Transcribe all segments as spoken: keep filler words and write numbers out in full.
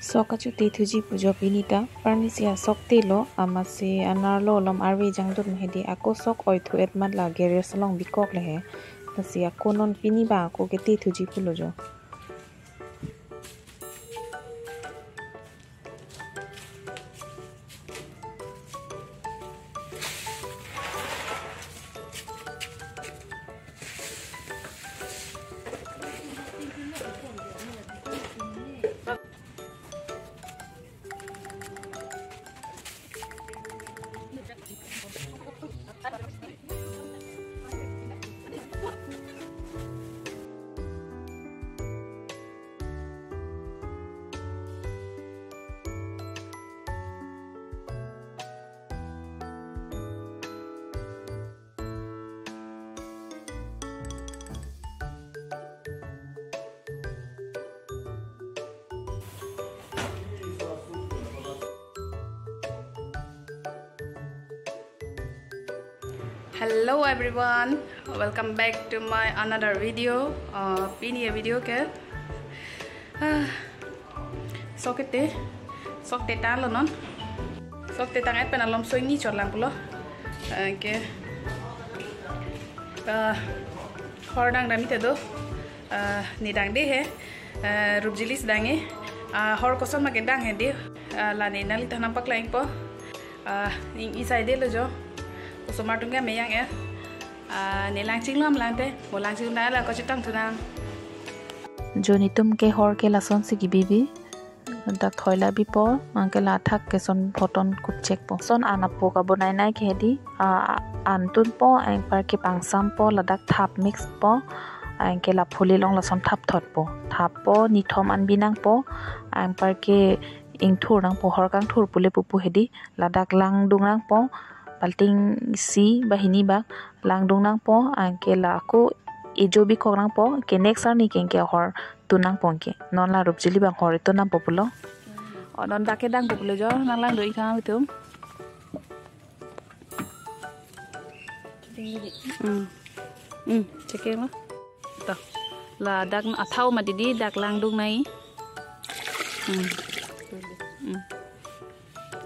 Sok kachete thuji pu jo pini ta, arnisi asok telo, amatsi anerlo malom arve jangdun hedi, ako sok oi thu-et mat la garage along bikok le he. Lasi ako non pini bang ako kete thuji pulo jo. Hello everyone, welcome back to my another video. Uh, pini a video ke, ah, sok kete, sok tetanglo non. Sok tetang-et pen alom soi ni chotlang pulo. Okay. Ah, hor dang dam ite do. Ah, ne dang de he. Ah, Rupjili si dang e. Ah, hor koson ma kedang hedi. Ah, la ne nanglita nangpaklang po. Ah, ning isai delo jo. Osomar atum ke meyang e. Ah, ne lang chinglo alam te. Mo lang chinglo la kochetong thu nang. Jo netum ke hor ke lasonsi kebibi. Dak thoila bipo, anke la athak ke son photon kutchek po. Son an apo kabonai nai ke hedi, a, an tunpo, anparke pangsam po, ladak thap mix po, anke la phuli along lason thap thot po. Thap po, nithom an bi nangpo, anparke ingthur nangpo, hor kangthur pule pupu hedi, ladak lang dung nangpo, balting isi ba hini bak, lang dung nangpo, anke la ako ejo bikok nangpo, ke next arni ke anke hor tun nangpo anke. Non la Rupjili bang hor tun nangpo pulo. O non dak ke dang po pulo jo, nanglang do-ik tha itum. Hmm. Hmm, chekeng lo. To. Ladak athau ma didi, dak lang dung nai. Hmm. Hmm.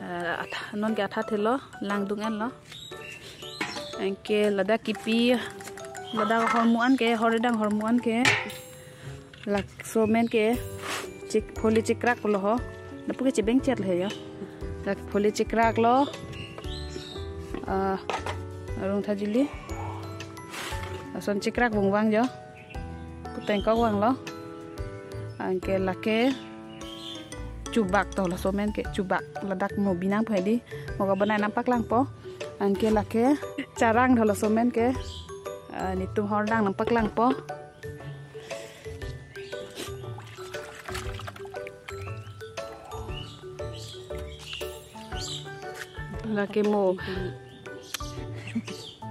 Ah, atha, non ke atha thelo, lang dung enlo. Anke ladak kipi, ladak hormu an ke, hor dang hormu an ke. Laso amen ke, chik, pholi chikrak lo ho. Lapu ke chebeng chet le jo. Dak pholi chikrak lo. Ah, arung thajili. Lason chikrak bung vang jo. Puteng kok vanglo. Anke lake chubak to laso amen ke chubak ladak mo bi nangpo hedi. Mo kabonai nangpaklang po. Anke lake charang to laso amen ke. Ah, netum hor dang nangpaklang po. Lake mo.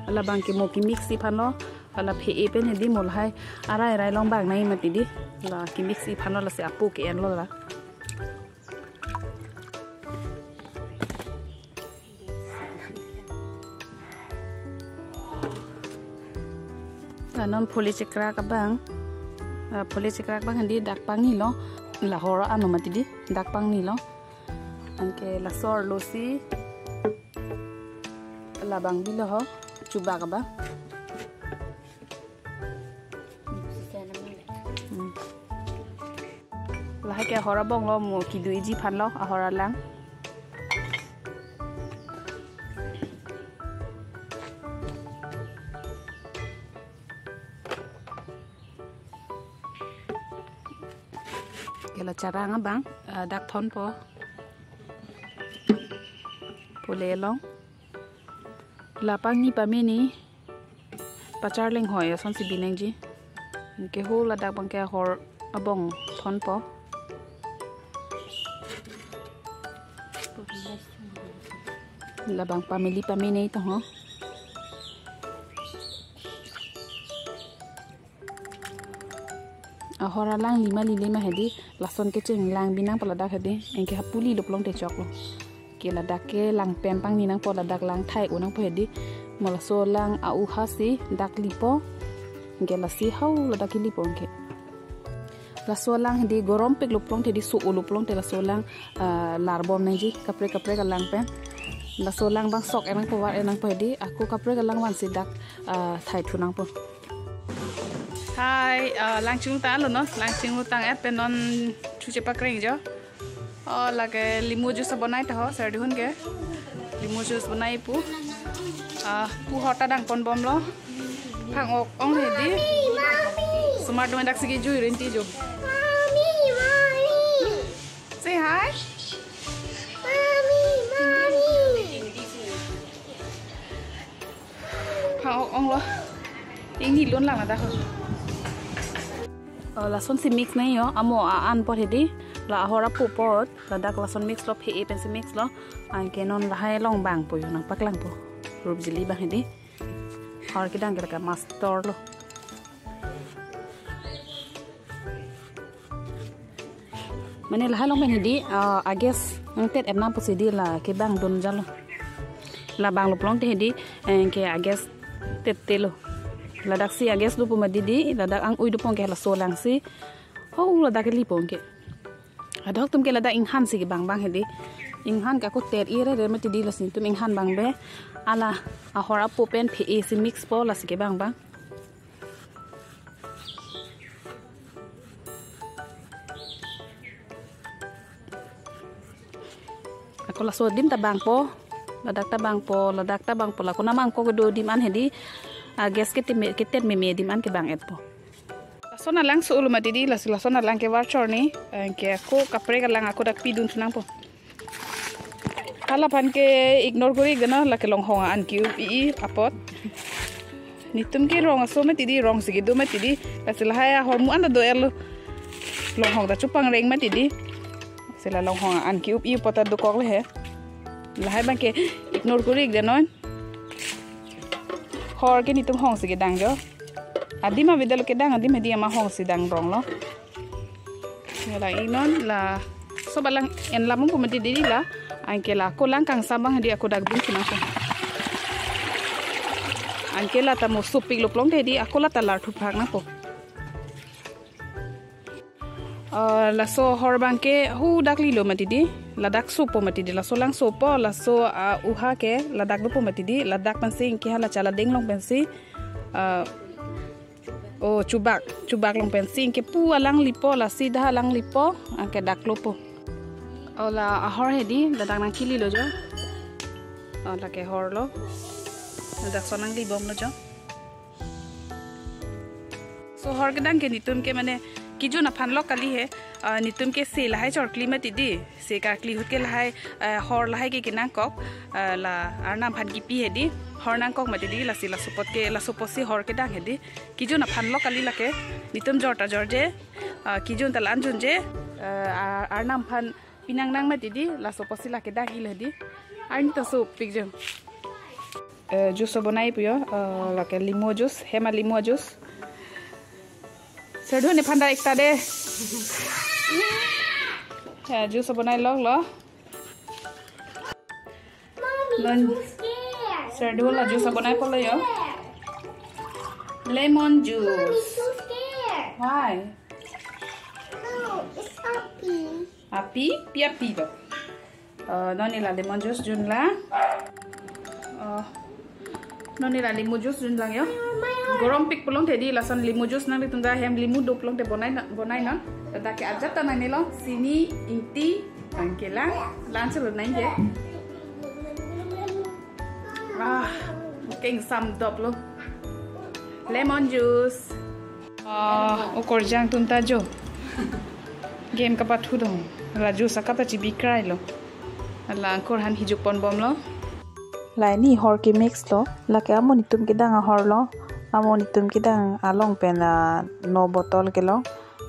Labang ke mo kemix-i aphan lo. Hala phe-e pen hedi mo lahai arai arai along bang nai mati di. La kemix-i aphan lo lasi apo ke-enlo la. La non pholi chikrak abang. La pholi chikrak abang hedi dak pangnilo. La hor ano mati di dak pangnilo. Anke laso arlo si labang bilo ho chubak abang. Hmm. Lahai ke ahor abong lo mo kedo-iji aphan lo ahor alang. Ke la charang abang, ah, dak thon po. Pule along. La pangni pameni. Pachar lenghoi asonsi bi nangji. Anke ho ladak abang ke ahor abong thon po. Labang pameli pameni to ho. Ahor alang lima lile ma hedi, lason kecheng lang bi nangpo ladak hedi, anke hapuli lop long te choklo. Ke ladak ke lang pen pangni nangpo ladak lang thai-o nangpo hedi, mo laso lang a-u ha si dak lipo, anke lasi hau ladak kelipo anke. Laso alang hedi gorom piklo pulote, hedi so-olo pulote laso alang, ah, larbom nangji, kaprek kaprek alang pen. Laso alang bang sok enang po, var enang po hedi, ako kaprek alang vansi dak, ah, thai thu nangpo. Hai, ah, lang chinglu tanglo non, lang chinglu tang-et pen non chu chepakreng jo. Oh, lake limon juice bonai taho, serdihun ke. Limon juice bonai pu. Ah, pu hor ta dang ponbomlo. Phang-ok ong hedi. Osomar atum dak si kejui rinti jo. Say hi. Phang-ok onglo. Ingni lun lang ladak. Oh, lasonsi mix nangji jo. Amo a-an apot hedi. La ahor apo apot. Ladak lason mix lo, phe-e pensi mix lo. Anke non lahai along bangpo jo, nangpaklangpo. Rup jili bang hedi. Hor kedang ke lake master lo. Mane lahai along pen hedi, ah, a-gas nangtet enam pusi hedi la kebang dun jalo. La banglo pulote hedi, eh, ke a-gas tettelo. Ladak si a-gas dopo mati hedi, ladak ang-ui dopo ke laso alang si. Oh, ladak ke lipo ke. Adok atum ke ladak inghan si kebang bang hedi. Inghan ke ako ter-e rere mati hedi, lasi netum inghan bang be. Ala ahor apo pen phe-e si mix po, lasi kebang bang. Ako laso adim ta bangpo. Ladak ta bangpo, ladak ta bangpo. Lako namang ko kedo adim an hedi. A-gas ke teme, ketet meme adim an kebang-etpo. Lason alang so-olo mati hedi, laso, lason alang ke var chorni, eh, ke ako kaprek alang ako dak pidun thu nangpo. Hala aphan ke ignore kori ik deno, lake longhong an ke-up-i apot. Netum ke rong aso mati hedi, rong si kedo mati hedi, lasi lahai ahormu an ta do-etlo. Longhong ta chopangreng mati hedi. Lasi la longhong an ke-up-i apot ta dokok le he. Lahai bang ke ignore kori ik deno. Hor ke netum hong si kedang jo. Adim avedetlo kedang, adim hedi ama hong si dang ronglo. Ya la ingnon la sob alang en lamung pu mati hedi la. Anke la ako lang kangsam bang hedi ako dak dun thu nangpo. Anke la ta mo sopiklo pulote hedi ako la ta lar thuphak nangpo. Ah, laso hor bang ke hu dak lilo mati hedi, ladak sopo mati hedi, laso alang sopo, laso, ah, uha ke ladak dopo mati hedi, ladak pensi ingke hala chala ding along pensi, ah, oh, chubak, chubak along pensi ingke pu alang lipo, lasi dah alang lipo, anke dak lopo. Oh, la ahor hedi, ladak nangkililo jo. Oh, lake hor lo. Ladak so nanglibomlo jo. So hor kedang ke netum ke mane kejun aphan lo kali he, ah, netum ke se lahai chorkli mati hedi, se karkli ahut ke lahai, eh, hor lahai ke kenangkok, eh, la Arnam aphan kipi hedi, hor nangkok mati hedi, lasi laso apot ke, laso apotsi hor kedang hedi, kejun aphan lo kali lake, netum jor ta jorje, ah, kejun ta la-an junje, eh, Ar-, Arnam aphan pinang nang mati hedi, laso apotsi lake dang-ilo hedi. Arni ta sopik jo. Eh, juice bonai pu jo, eh, lake limon juice, hem alimon juice. Serdihun nephan dak ekta de. Eh, juice bonai loklo. Mommy, non too scared. Serdihun la juice bonai polo jo. Lemon juice. Mommy, too scared. Why? No, it's happy. Api, pi api to. Eh, non neli la lemon juice junlang. Eh, non neli la lemon juice junlang jo. Gorom pik pulote hedi lason lemon juice nanglitum ta hem lemon do pulote bonai non, bonai non. Tata ke ajat ta nangnelo, sini, ingti, anke lang, lang chelo nangke. Ah, kengsam doplo. Lemon juice. Ah, okorjang atum ta jo. Game kapathu dong. La juice akap ta chibi krailo. La angkur han hijuk ponbomlo. La ini hor ke mix lo. Lake amo netum kedang ahor lo. Amo netum kedang along pen, ah, no bottle kelong.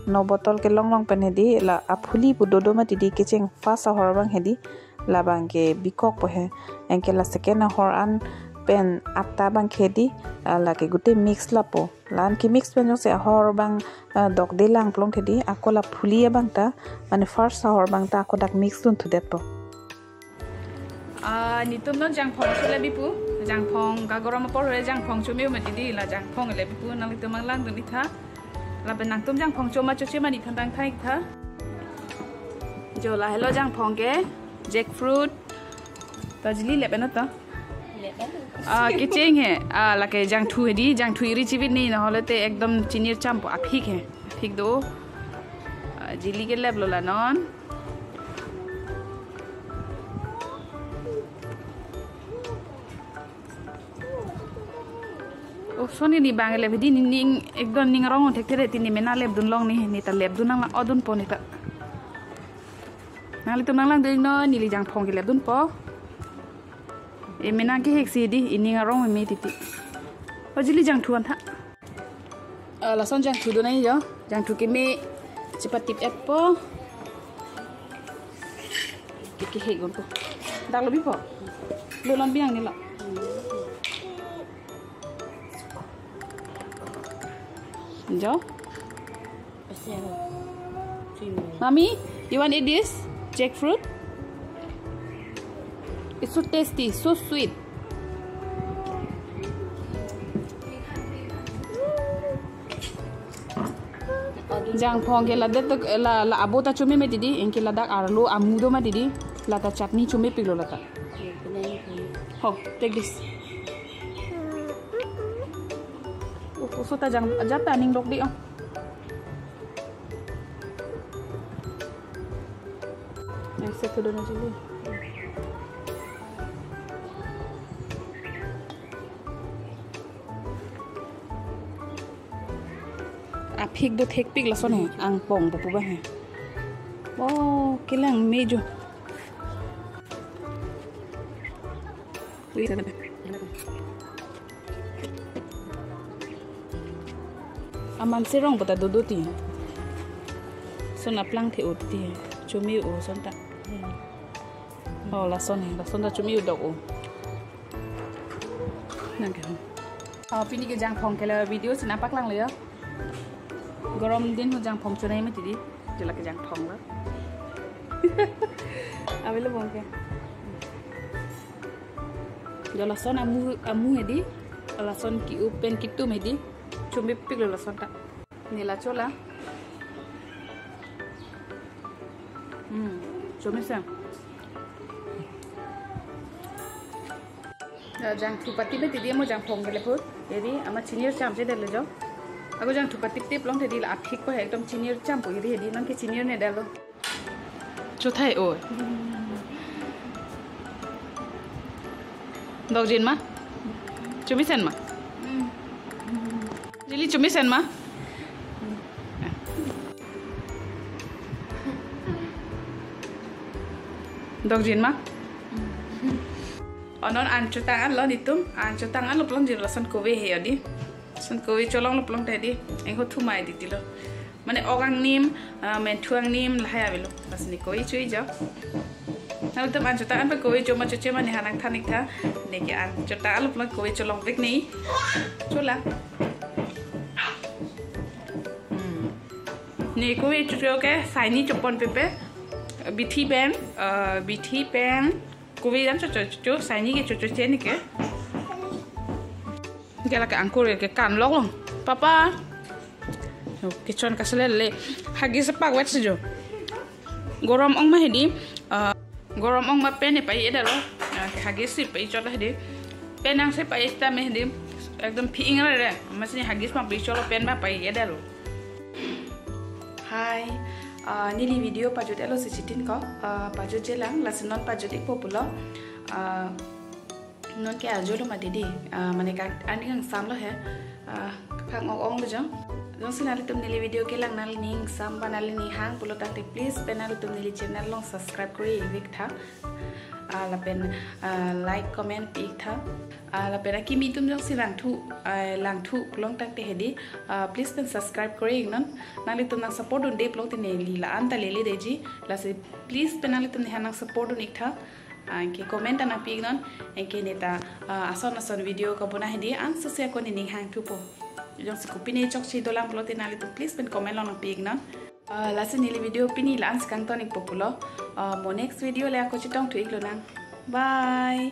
No bottle kelong along pen hedi la aphuli pu dodo mati hedi kecheng first ahor abang hedi. Labang ke bikokpo he. Anke la second ahor an pen atta abang ke hedi, ah, lake gute mix lapo. La-an ke mix pen jongsi ahor abang, ah, dokde lang pulote hedi, ako la phuli abang ta, mane first ahor abang ta ako dak mix dun thudetpo. Ah, netum non jangphong chole bipu, jangphong kagorom apor hore jangphong chome mati hedi, la jangphong le bipu, nanglitum mang langdun-ik tha. Lapen nangtum jangphong choma choche ma ne than tang thai tha. Jo lahelo jangphong ke, jackfruit. To jili lep eno to. Ah, kecheng he. Ah, lake jangthu hedi, jangthu iri chivit ni, nahole te ekdom chinir champo, aphik he. Aphik do. Ah, jili ke lep lo la non. Oh, soni ni bang lep hedi, ning, ning, ekdom ning arong thekthedetji, ne mena lepdun long ne, ne ta lepdun nang lang odunpo ne ta. Nanglitum nang langdun non, neli jangphong ke lepdunpo. E mena kehek si hedi, ining arong me titi. Oh, jili jangthu an tha. Ah, lason jangthu do nai jo. Jangthu keme chepatip-etpo. Ke, kehek gonpo. Dak lo bipo. Lo lon biang ne lo. Jo. Mommy, you want eat this? Jackfruit? It's so tasty, so sweet. Jangphong ke ladak tok, la, la abo ta chome me tidi, anke ladak arlo amu do ma tidi, lata chutney chomepiklo lata. Ho, take this. Oh, oso ta jang, ajat ta ning dok di, oh. Yang satu dona jili. Aphik do thekpik lason he, angpong pupu ba he. Oh, kelang mejo. Aman serong pata dodo ti. Son aplang the-o ti. Chome-o son ta. Oh, lason he, lason ta chome-o dok-o. Nang ke. Oh, pini ke jangphong ke la video si nangpaklang lo ya. Gorom din ho jangphong chonai mati di. Jela ke jangphong lo. Avelo bong ke. Jo lason amu, amu hedi. Lason ke-o pen ketum hedi. Chomepiklo lason ta. Ne la chola. Hmm, chomesen. Ya, jangthu patip tidi mo jangphong ke leput. Jadi, ama chinir chamchedetlo jo. Ako jangthu patiptip long tidi la aphikpo he, ekdom chinir champo iri hedi, nang ke chinir ne dalo. Chothai-o. Dokjin ma? Chomesen ma? Jili chomesen ma? Dokjin ma? Oh, non an chotang anlo netum, an chotang anlo pulo jin lason kove he odi. Lason kove cholonglo pulo tadi. Engho thumai titilo. Mane ok angnim, ah, menthu angnim lahai avelo. Lasi ne kove cho-i jo. Nangtum an chotang an pen kove choma choche ma ne ha nangthan-ik tha. Ne ke an chotang anlo pulo kove cholongpik ne. Chola. Hmm. Ne kove chocho ke saini chopon pepe. Bithi pen, ah, bithi pen. Kove jam chocho cho, saini ke chocho che ne ke. Ke lake angkur ke kan lok long. Papa. Oh, kechon kaselele. Huggies sepak wet si jo. Gorom ong ma hedi. Ah, gorom ong ma pen ne pai-edetlo. Ah, Huggies si pai chot hedi. Pen nang si pai-et ta me hedi. Ekdom phi-ing re re. Masi Huggies ma pai chotlo, pen ma pai-edetlo. Hi. Ah, neli video pajut-etlo si chitin ko. Ah, pajut-je lang, lasi non pajut-ikpo pulo. Ah, non ke ajo lo ma didi, ah, mane ka ani kangsamlo he, ah, kaphang ong ong lo jong. Jongsi nanglitum neli video kelang nanglining sam ba nanglining hang pulo tangte please pen nanglitum neli channel along subscribe kori-ik tha. Ah, lapen, ah, like, comment pi-ik tha. Ah, lapen akimi atum jongsi langthu, ah, langthu pulo tangte hedi, ah, please pen subscribe kori-ik non. Nanglitum nang support dunde pulo tangte neli la-an ta leledetji. Lasi please pen nanglitum ne ha nang support dun-ik tha. Anke comment ta nangpi-ik non, anke ne ta, ah, ason ason video kabona hedi, ansose ako nening hangthupo. Jongsi kopine chokche dolang pulote nanglitum please pen comment along nangpi-ik non. Ah, lasi neli video pini la-an si kangton-ikpo pulo. Ah, mo next video le ako chetongthu-ik lonang. Bye.